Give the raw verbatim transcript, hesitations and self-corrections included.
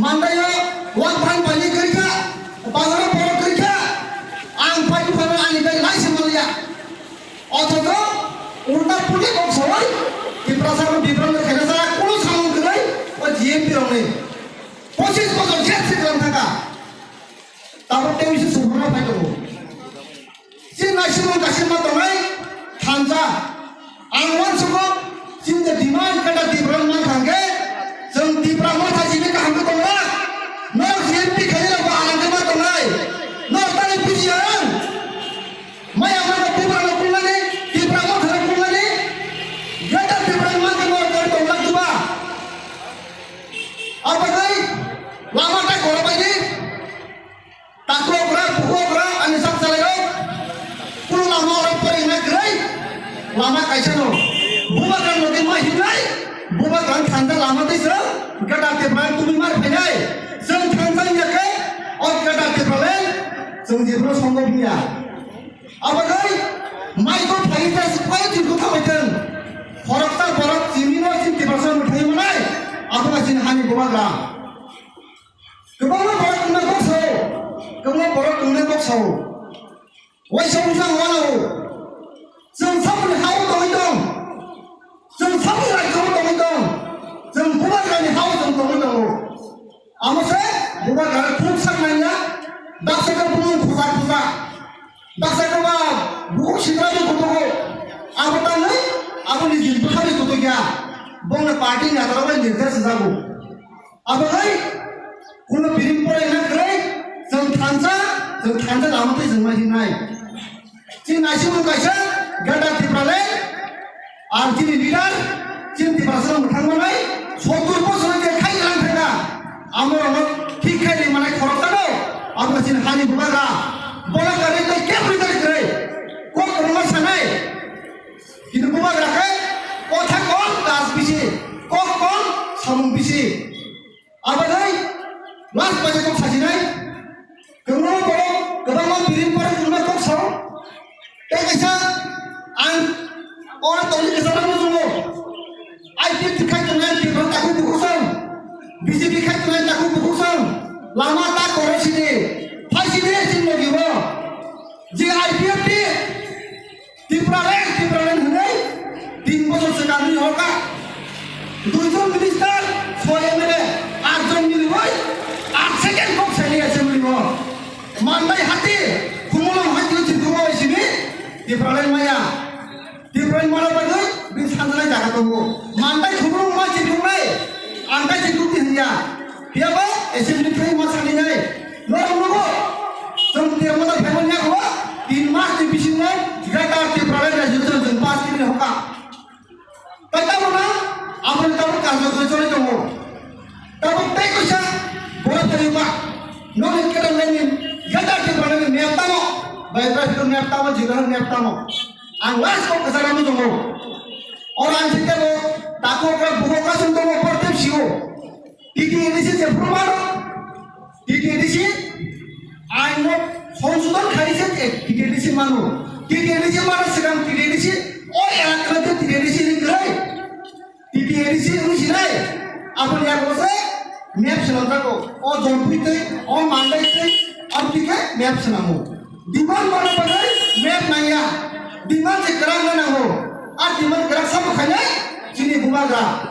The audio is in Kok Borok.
Mandaio wak bang paini kwrwikha, bazaro borok kwrwikha, ang pai buphano ani bai laisi manliya. Othocho ulta puli kok sawai, Tiprasa rok bibrango khaina sa kuno samung kwrwi, o G M P rokni. Pochis bosor jel se kwlang thangkha. Tabuk tei bisi suhurma phai tongo. Chini naisingmung kaisa ma tongnai thansa. Ang uansugo chini je demand kata Tipra man thangkhe, chwng Tipra Motha chini kaham khe tongo. Norok C M P khairok bo alang khe ma tongnai. Norok tani bujiya ang. Maya mano Tipra no kulmani, Tipra Motha no kulmani. Greater Tipra man khe norok tani tonglak diba. Abagwi lama ta korobaidi. Takhukra, bukhukra, ani sak salairok. Kunu lama oro porengna kwrwi. Lama kaisa no. Bubagra nodi ma hinai. Bubagra thangta lama tei se. Gada Tipra tumi mar phainai. Chwng thangta ya khe. O gada Tipra le. Chwng jibro songgo biya. Abagwi mai ko phaita se pai jibro thabai thang. Khoroksa borok chini no chin Tipra sa muthai manai. Abuna chin hani bubagra. Kwbangma borok wngnai kok sao, kwbangma borok wngnai kok sao. Waisa wngsa wng wanao. Chwng samuni ha-o tongwi tong. Chwng samuni rajyo-o tongwi tong. Chwng bubagrani ha-o chwng tongwi tongo. Amo se bubagra thuk sak nangya. Baksa khe bumung khusa khusa. Baksa khe ba bukhuk sidrani kutugo. Abo tangwi aboni jil bwkhani kutuk ya. Bongni party ni atarok bai nirkhe swnjago. Abagwi kuno biring pore na kwrwi, chwng thansa, chwng thansa lama tei chwng ma hinai. Chini naisingmung kaisa, Greater Tipraland, ar chini leader, chini Tiprasa mwthang manai, sottur bosor je khai lang thangkha. Amo rok thik khai ri manai khorok tano, abo chini hani bubagra, bola kari tei kep ri tari kwrwi, kok kwbangma sanai. Kintu bubagra khe kotha kom, kaj bisi, kok kom, samung bisi. Abagwi last baje kok sajinai. Kwbangma borok, kwbangma biring borok kwbangma kok sao. Tei kaisa ang oro tongwi kwchangma muchungo. I P F T khai tongnai Tipra takhuk bukhuk song. B J P khai tongnai takhuk bukhuk song. Lama ta koro sidi. Phai sidi chini logi bo. Je I P F T Tipraland, Tipraland hwnwi tin bosor swkang ni hoka. Duijon minister, soi M L A, atjon miliwi, at second kok saini assembly o. Mandai hati, Khumulwng hati o chirkuma bai simi, Tipraland maya. Tipraland mana bagwi, bini sanjana jaga tongo. Mandai Khumulwng ma chirkuknai, ang tai chirkukdi hwnya. Phiya ba assembly khai ma sani nai. Norok nugo. Chwng Tiprasa phaimani yago tin mas ni bisingo Greater Tipraland resolution chwng pass kini hoka. Tai tamo na, abo ni tamo karjo koi choli tongo. Tamo tei koisa bora phai ba. Nokni kedam nani Greater Tipraland ni map tamo. Bai bai map tamo, jila map tamo. Ang last ko kasara mo tongo. Oro ang sitebo tako ka buko kasung tongo portep sio. T T A D C je phuru mano, T T A D C ain no songsodhon khai se T T A D C mano. T T A D C mano swkang T T A D C o elaka je T T A D C ni kwrwi. T T A D C wng sinai. Aboni yago se map swnamjago. O Jompui tei, o Mandai tei, aboni khe map swnamo. Demand mana bagwi map nangya. Demand se kwrak wngna nango. A demand kwrak sabo khainai chini bubagra.